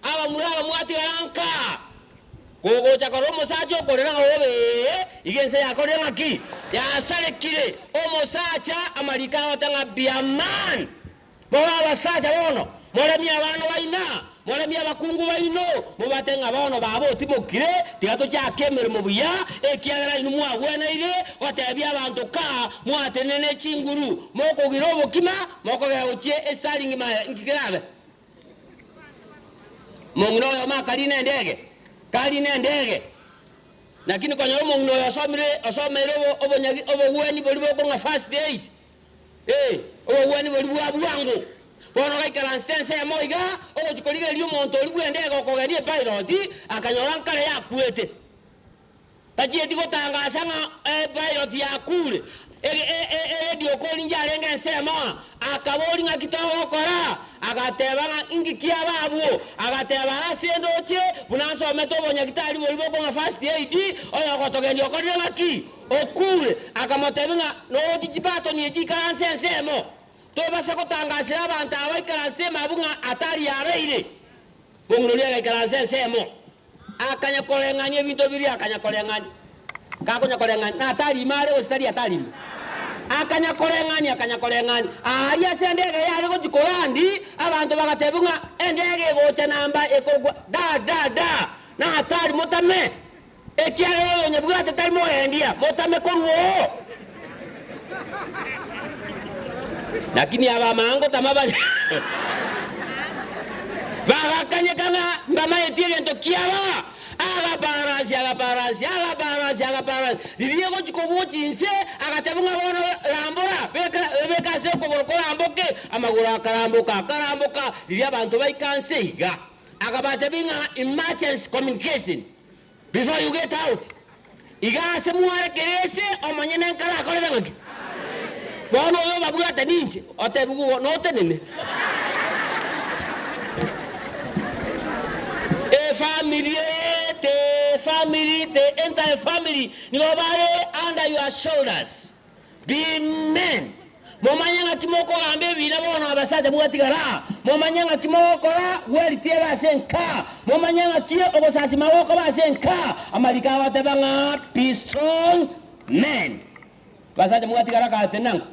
Abamura aba mwatigara nka. Kogocha korora omosacha okorera ng'a obe ee, iga ense yakorire ng'aki? Yasarekire. Omosacha amariko agoteba ng'a be a man. Mobe abasacha bono, moremie abana baino, moremie abakungu baino, mobate ng'a bono baba otimokire, tiga tochake emeremo buya, ekiagera inwe mwagweneire gotebia abanto kaa mwatenene ne chinguru, mokogira obokima, mokogera gochia esitari ngima inki kerabe? Omong'ina oyomo akarina endege, karina endege, lakini konyora omong'ina oyo osomire osomeire obo obonyagi obogweni boria bokong'a first aid, Ee, obogwenia boria bwa bwango. Bono gaikaransete ensemo iga, ogochia korigereria omonto oria bw'endege okogendia epilot, akanyora nkare yakwete. Tachieti gotangasa ng'a epilot yakure. Ege e e eredio okoringia arenge ensemo aa, akaboria ng'aki togokora? Agateba ng'a inki kiaba abwo? Agateba ase ndoche buna nsomete obonyagitari boria bokong'a first aid, oyogotogendia okorire ng'aki? Okure, akamotebia ng'a noroche chibatoni echi ikaranse ensemo, tobasa gotangasera abanto aba baikaransete emabu ng'a hatari yabeire. Mong'ina oria agaikaransa ensemo, akanya koreng'ania ebinto biria, akanya koreng'ania, gakonya koreng'ania, na hatari ime are gose tari hatari ime? Akanya koreng'ania, akanya koreng'ania, aaria ase endege yare gochia korandi, abanto bagatebiwa ng'a endege egocha namba ekorokwa da da da, na hatari motame. Ekiagera oyonyebwate tari mogendia, motame korwa oo. Lakini abamanga ngotama bare bagakanyeka ng'a mbamaeti egento kiaba. Agabaransi, agabaransi, agabaransi, agabaransi, riria egochia kobua inse, agateba ng'a bono rambora, beka beka ase okogoro koramboke. Amagoro akaramboka, akaramboka, riria abanto baika nse iga. Akabatebia ng'a emergency communication. Before you get out, iga ase mware kera ase omonyene nkarakorere ng'aki? Bono oyo obabwate ninche, otebigwe bo notenene. Efamiri eye, the family, the entire family nigo bare under your shoulders. Be men, momanye ng'aki mokogamba ebiina bono abasacha mwatigara aa, momanye ng'aki mogokora gweriti ebe ase enka, momanye ng'aki ogosasima gokoba ase enka. Amariko agoteba ng'a be strong men. Basacha mwatigara kaa tenenka,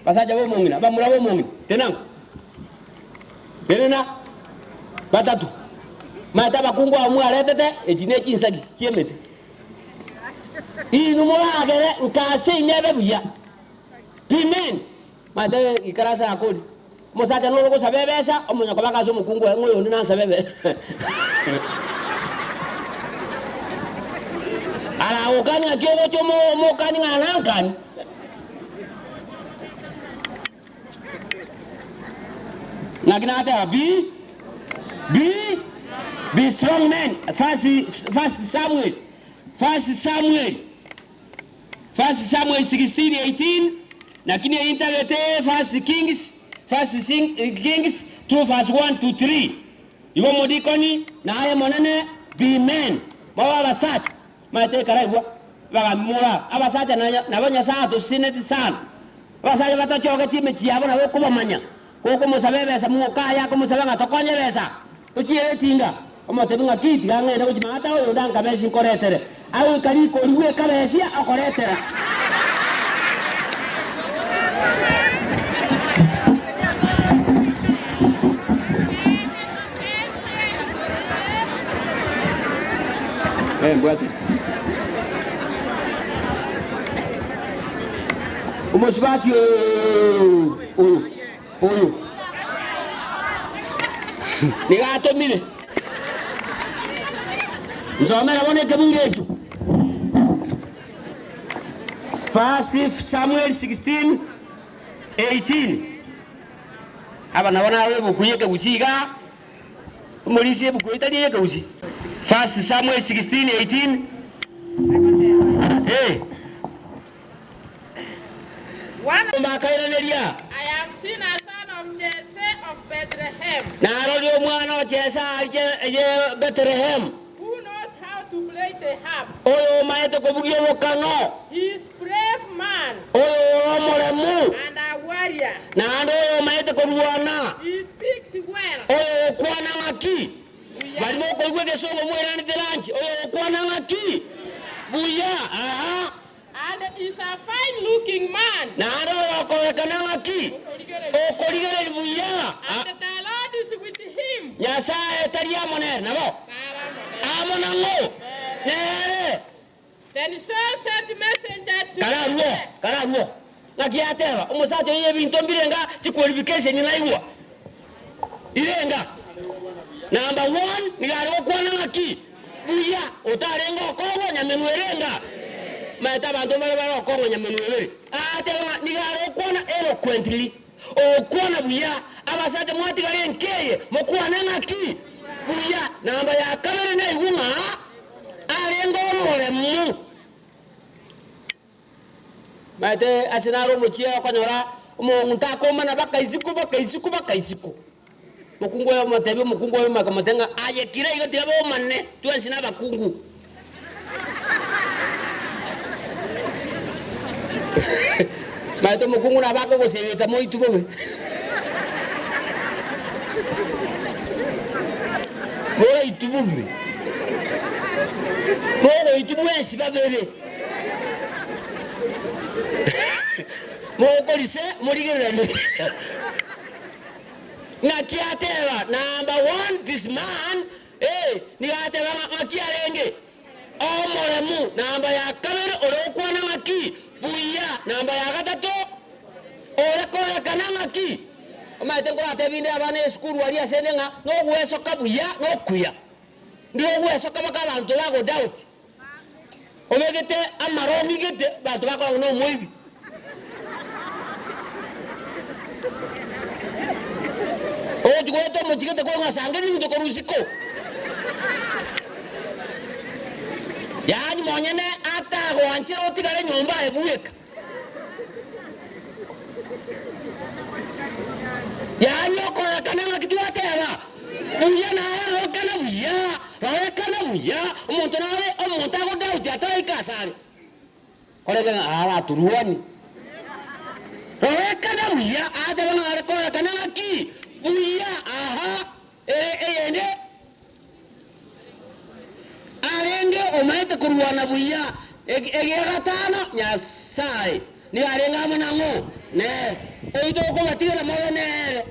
basacha b'omong'ina, abamura b'omong'ina, tenenka, tenena batato, maete abakungu abwo mwaretete, echi ne chinsagi chi'emete. Inwe moragere nka ase inwe ebe buya. Be men. Omanyete ikaransa yakori. Omosacha noro ogosaba ebesa, omanya koba ase omokungu oye ng'a oyonde nansabe ebesa. Aragokani ng'aki ogocha omo omokani ng'a nankani. Naki nateba, Be, be, be strong men. First, first Samuel, first Samuel, first Samuel 16, 18, lakini eyio ntagete first Kings, first Sing, Kings 2 verse 1 to 3. Igo omodikoni, na aye monene, be men, mobe abasacha. Maete ekaraigwa, bagambi more abasacha nabo Nyasae atoseseneti sana. Abasacha batachogetie emechie yabo nabo okobamanya, gokomosaba ebesa mokaye akomosaba ng'a tokonye ebesa, tochiere etinga, omotebie ng'a ki tiga ng'ende gochia maate oyonde ankabesi nkoretere. Agoika rikori bw'ekabesia okoretera. Omosubati oyo oyo oyo nigo atomire nsomere bono ekebungo ekio. First Samuel 16, 18. Aba nabo nabo ebuku y'ekegusii igaa. Omorisia ebuku eye tari ey'ekegusii. First Samuel 16, 18. Eh. One Bakairaneria, I have seen a son of Jesse of Bethlehem, Narorire omwana o Jese aria Je- Bethlehemu, who knows how to play the harp. oyomaete kobugia obokano, He is brave man oyo ore omoremu, and a warrior. naende oyomaete korwana, He speaks well oyogokwana ng'aki. Baria mokoigwa egesongo mweranete lunch, oyogokwana ng'aki? Buya. Aha. And is a fine looking man. Naende oyokorekana ng'aki? Okorigereria buya. And the Lord is with him. Nyasae tari amo nere, nabo? Amo nang'o? Nere. Then Saul sent messengers to Kararwo, Jesse. kararwo. Ng'aki yateba, omosacha oyo ebinto mbirenga chiqualification naigwa. Irenga. Number one, nigo are gokwana ng'aki? Buya, otarenge okong'wa nyamenwa erenga. Maete abanto mbare bare okong'wa nyamenwa ebere. Agateba ng'a nigo are gokwana eloquently, ogokwana buya, abasacha mwatigara enka eye, mokwane ng'aki? Buya. Namba ya kabere naigwe ng'a arenge omoremu. Maete ase naro omochie okonyora omonto akomana baka isiko baka isiko baka isiko. Mokungu oyo omotebia omokungu oyo akamotebia ng'a aye kira iga tiga bomane twensi na abakungu. Maete omokungu nabo akogosegeta moitwe bobe. Moraitwe bobe. Mogoitwa mwensi babere. Mokorise morigereranie. Naki ateba, number one, this man, eh, nigo ateba ng'a ng'aki arenge? Omoremu. Namba ya kabere, ore gokwana ng'aki? Buya. Namba ya gatato, ore korekana ng'aki? Omanyete nkoratebie inde abana esukuru aria ase inde ng'a nogwesoka buya nokuya. Ndire ogwesoka mpaka abanto bagodoubt. Obegete amarongi gete, abanto bakora ng'a nomoibi. Ogochi goeta omochie gete korwa ng'a sange ebinto korwa isiko. Yaani monyene atagoanchera otigare nyomba aye bweka. Yaani okorekana ng'aki twateba, buya naye rorekana buya, rorekana buya, omonto nare omonto agodoubt ataraika asare. Korende ng'a araturwanie. Rorekana buya, agateba ng'a are korekana ng'aki? Buya, aha, ere eyende arenge omaete korwana buya. Egia gatano, Nyasae nigo arenge amo nang'o? Nere. Oyio tokobatigera mobe nere.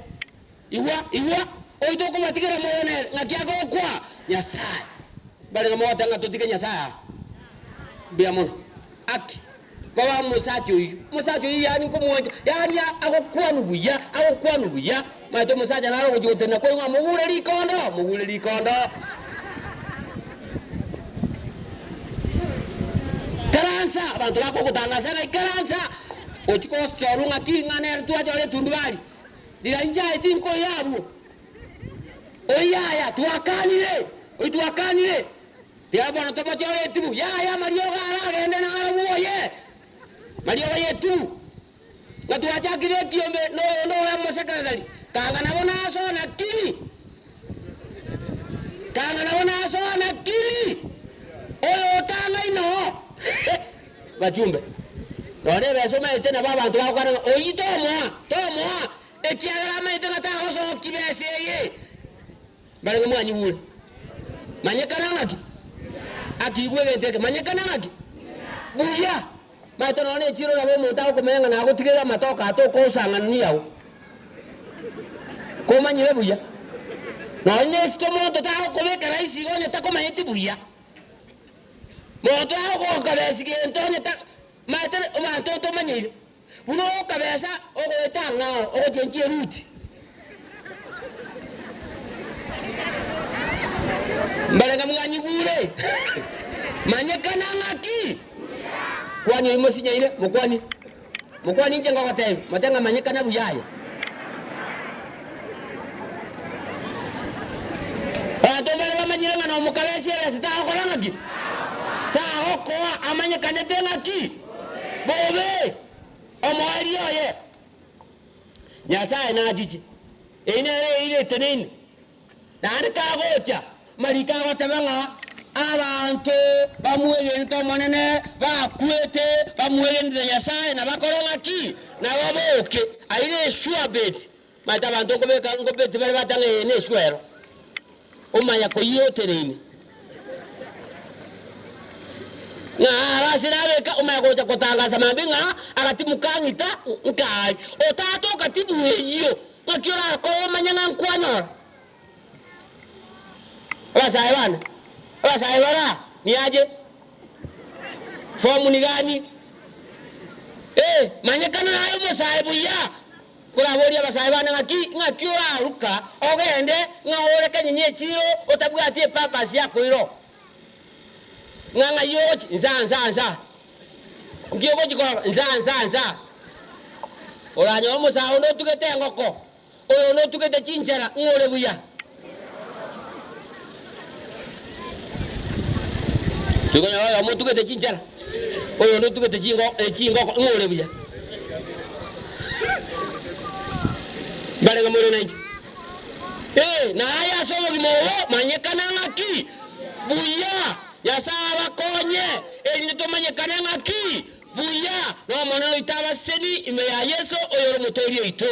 Igwa, igwa, oyio tokobatigera mobe nere. Ng'aki agokwa? Nyasae. Barenge mogoteba ng'a totige Nyasae aa. Mbuya mono. Aki, baba omosacha oyio, omosacha oyio yaani nkomwancha, yaani agokwanwa buya, agokwanwa buya. Omanyete omosacha naro ogochia gotenena koigwa ng'a mogure rikondo, mogure rikondo. Ikaransa, abanto bakogotangasa ng'a ikaransa, ochia gochorwa ng'aki ng'a nere twachora etundubari, riria inche aye tinkoira abwo. Oyio yaya, twakanire, oyio twakanire. Tiga bono tomochore etubu. Yaya amariogo aragende narobwo oye, mariogo y'etubu. Ng'a twachakire ekiombe noyonde oyo omosekretari, kanga nabo nasoa nakini, kanga nabo nasoa nakini, oyo otang'aine oo. Bachumbe, nonya ebesa omanyete nabo abanto bagokwana ng'a oyio tomoa, tomoa, ekiagera amanyete ng'a tagosokia besa eye. Barabwo mwanyigure. Manyekana ng'aki? Akiigwa egento eke, manyekana ng'aki? Buya. Maete nonya ne chiira orabe omonto agokomanya ng'a nagotigerere amatoke aa tokosang'anania agwo. Komanyire buya. Nonya ne esike omonto tagokobeka rahisi igo onye takomanyeti buya. Monto agokobesi gento onye ta maete abanto ntomanyeire. Buna ogokabesa ogoeta ang'ao ogochenchia eruti. Mbarenge mwanyigure, manyekana ng'aki? Kwani oyio mosinyaine, mokwanie, mokwanie inche ngogotebia, mote ng'a manyekana buya aye. Abanto mbare bamanyire ng'a nomokabesi ebesa tagokora ng'aki? Tagokoa, amanyekanete ng'aki? Bobe omoerio oye. Nyasae nachiche, eyio nere eira eteneine, naende kagocha, amariko agoteba ng'a abanto bamwegenete Omonene bakwete, bamwegenete Nyasae, nabakore ng'aki? Nababoke. Ayio ne sure bet. Omanyete abanto nkobeka nkobeti bare bateba ng'a eye ne sure ero. Omanya koyia oteneine. Ng'a aro ase nabeka omanya gocha kotangasa mambia ng'a agatimuka ang'ita nkaari. Otatoka timu eyio, ng'aki orakore omanye ng'a nkwanyora? Abasae bane, abasae bara, niaje? Fomu ni gani? Eh, manyekana naye omosae buya. Koraborie abasae bane ng'aki, ng'aki oraruka ogende ng'a ore kenyenya echiro otabwati epurpose ya koira oo? Ng'a ng'ai ogochi? Nsa nsa nsa. Nki ogochi korora? Nsa nsa nsa. Oranyore omosae onde otugete engoko, oyo onde otugete chinchera, ng'a ore buya. Tikonyora oyomo otugete chinchera, oyonde otugete chingo chingoko, ng'a ore buya. Mbarenge more nainche? Ee, na aye ase obogima obo manyekana ng'aki? Buya. Nyasae abakonye, erinde tomanyekane ng'aki? Buya. Na Omonene oito abasesenie ime ya Yeso, oyore Omotoori oito.